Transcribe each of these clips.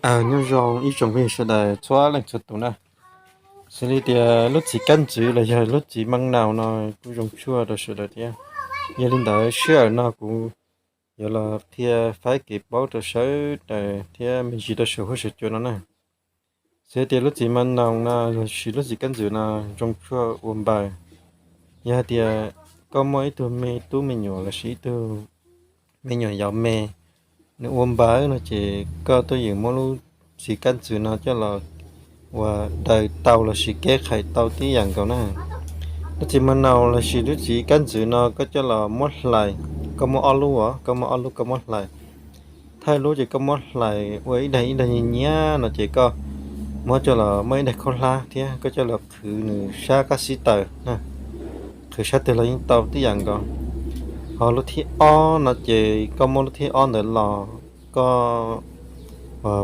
Aws, nyob zoo ib tsoom phooj ywg sawv daws txhua leej txhua tus na. Xws li tias lub txiv kab ntxwv los yog lub txiv maj naus no kuj zoo tshuaj rau sawv daws thiab. Yog li ntawd sij hawm no kuv yuav los qhia faib kev paub rau sawv daws thiab me ntsis rau saum huab saum cua no na. Xws tias lub txiv maj naus no los sis lub txiv kab ntxwv no zoo tshuaj ua npaws. Yog hais tias koj muaj ib tug me tub me nyuam los sis ib tug me nyuam yaus me, nws ua npaws no ces koj tuaj yeem muab lub txiv kab ntxwv no coj los ua daws tau los sis keb qhais tau tib yam nkaus na. Lub txiv maj naus los sis lub txiv kab ntxwv no koj coj los muab hlais, koj muaj ob lub os, koj muaj ob lub koj muab hlais. Thawj lub ces koj muab hlais ua ib daig ib daig nyiab nyiab no ces koj muab coj los muab ib daig khaub hlab thiab koj coj los qhwv nws sab qab xib taws na, qhwv sab twg los yeej tau tib yam nkaus. Ho lub thib ob no ces koj muab lub thib ob ntawd los koj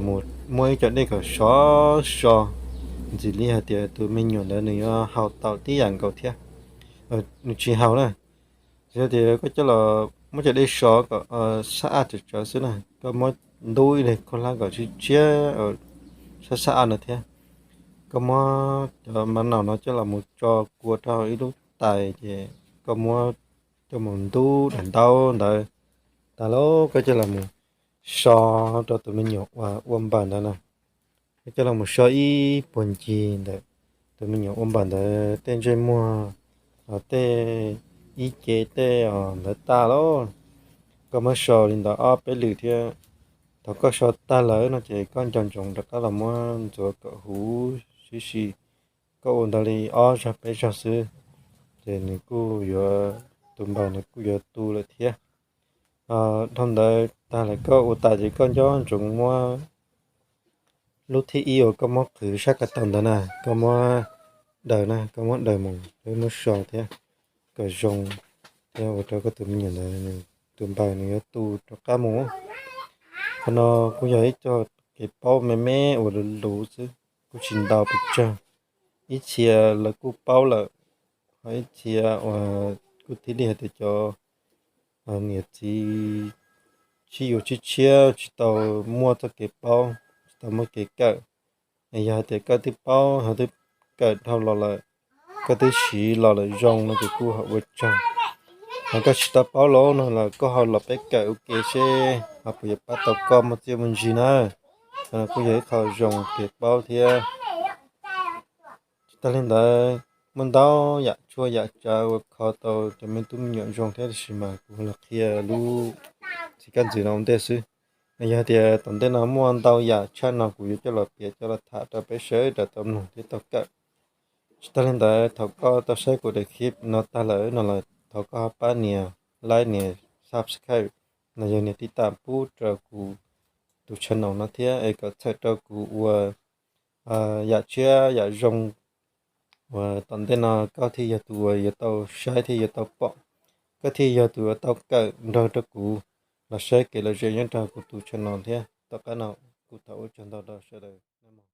mus muab ib co dej kom sov so, ntxim li hais tias tus me nyuam ntawd nws yuav haus tau tib yam nkaus thiab. Nws tsis haus na. Yog tias koj coj los muab cov dej so kom sab aj tsawv tsawv xwb na, koj muab ntub ib daig khaub hlab kom tshiab tshiab sab sab aj no thiab. Koj muab cov maj naus no coj los mus tso kua rau ib lub tais ces koj muab coj mus ntub daim ntaub ntawd tag lauj, koj coj los mus so rau tus me nyuam uas ua npaws ntawd na. Koj coj los mus so ib puag ncig ntawm tus me nyuam ua npaws ntawd tej ntsej muag, tej ib ce tej ntawd tag lauj. Koj muab so li ntawd ob peb lwm thiab. Thaum koj so tag lawm no ces koj nco ntsoov rov qab los muab ntxuav kom huv tib si. Koj ua ntawd li ob zaug peb zaug xwb ces nws kuj yuav, tus npaws nws kuj yuav tu lawm thiab. Dhau ntawd tag lawm koj ua tas ces koj nco ntsoov muab lub thib ib uas koj muab qhwv sab ko taw ntawd na, koj muab daws na, koj muab daws mus, muab so thiab kom zoo, thiab ua rau koj tus me nyuam ntawd tus npaws nws yuav tu rov qab mus. Qhov no kuj yog ib co kev paub me me uas luv luv xwb, kuj tsis ntau pes tsawg. Ib txhia lawv kuj paub lawm, ho ib txhia uas kuj thiaj li hais tias cov niam txiv sib yuav tshiab tshiab tsis tau muaj txoj kev paub, tsis tau muaj kev kawm. Yog hais tias koj twb paub ho twb kawm dhau los lawm, koj twb siv los lawm zoo no ces kuj ho ua tsaug. Ho koj tsis tau paub los no los koj ho los peb kawm ua ke seb ho puas yuav pab tau koj muaj txiaj muaj ntsig na. Qhov no kuj yog ib qho zoo kev paub thiab. Tsis tas li ntawd, muaj ntau yam tshuaj yam tsav uas kho tau cov me tub me nyuam zoo thiab, tiam sis mas kuv los qhia lub txiv kab ntxwv no ua ntej xwb. Yog tias tom ntej no muaj ntau yam tshaj no kuv yuav coj los piav coj los tham rau peb sawv daws tau mloog thiab tau kawm. Tsis tas li ntawd, thaum koj tau saib kuv daim clip no tag lawm no los thov koj ho pab nias like, nias subscribe los yog nias tiv tam pub rau kuv tus channel no thiab es kom txhawm rau kuv ua yam tshiab yam zoo uas tom ntej no koj thiaj yog tus uas yuav tau saib thiab yuav tau pom, koj thiaj yog tus uas tau kawm nrog rau kuv los saib kev lom zem nyob rau kuv tus channel thiab. Tom qab no kuv thov ua tsaug ntau rau sawv daws.